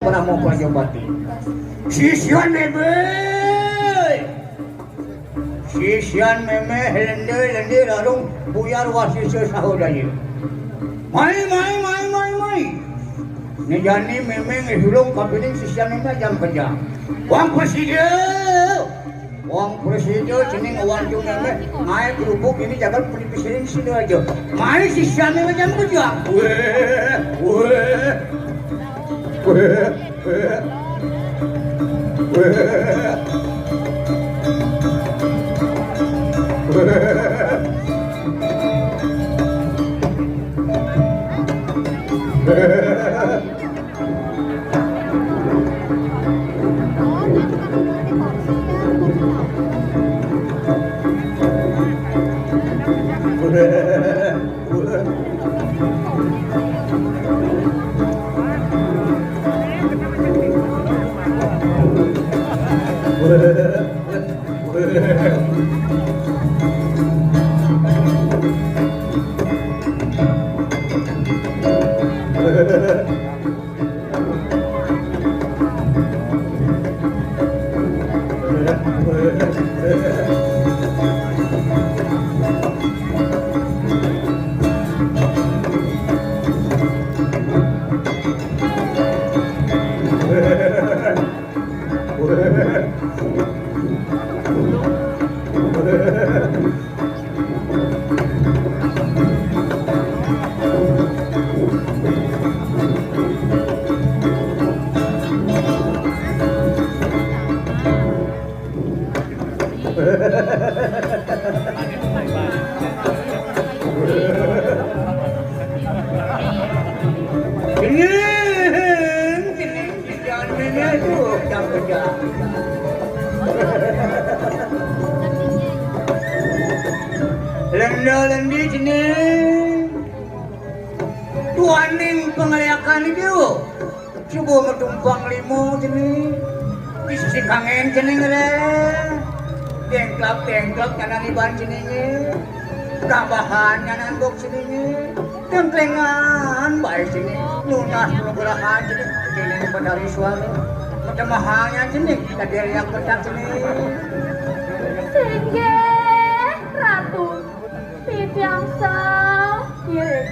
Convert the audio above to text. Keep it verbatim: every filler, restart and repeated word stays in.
Parama Prajapati. Sisian méméh. Sisian méméh, lendé-lendé, larung buyar, wasisa saha daya. Mai, mai, mai, mai, mai. Né jani méméh geus hulung kapining, sisian méméh jam kerja. Wang Presida. Wang Presida cenah, wang jung méméh, naék lubuk ini jagal puni pisiring sini aja. Mai sisian méméh jam kerja. Wéh, wéh. Wéh, wéh. Wéh. Wéh. Wéh. Cenah, cenah, jangan méméh tuh, jangan kerja. Lenda-lendi cenah. Tuaning pangléakan itu. Coba matumpang lima cenah. Di sisi kangén cenah ngeréh. Dengklak-dengklak nyanan iban cenah. Tambahan nyanan bok cenah. Templengan baé cenah. Nunas nugrahan cenah. Cenah Betari Suara. Macam mahalnya cenah. Tadi riak petak cenah. Singgih Ratu. Titiang sal ngiring.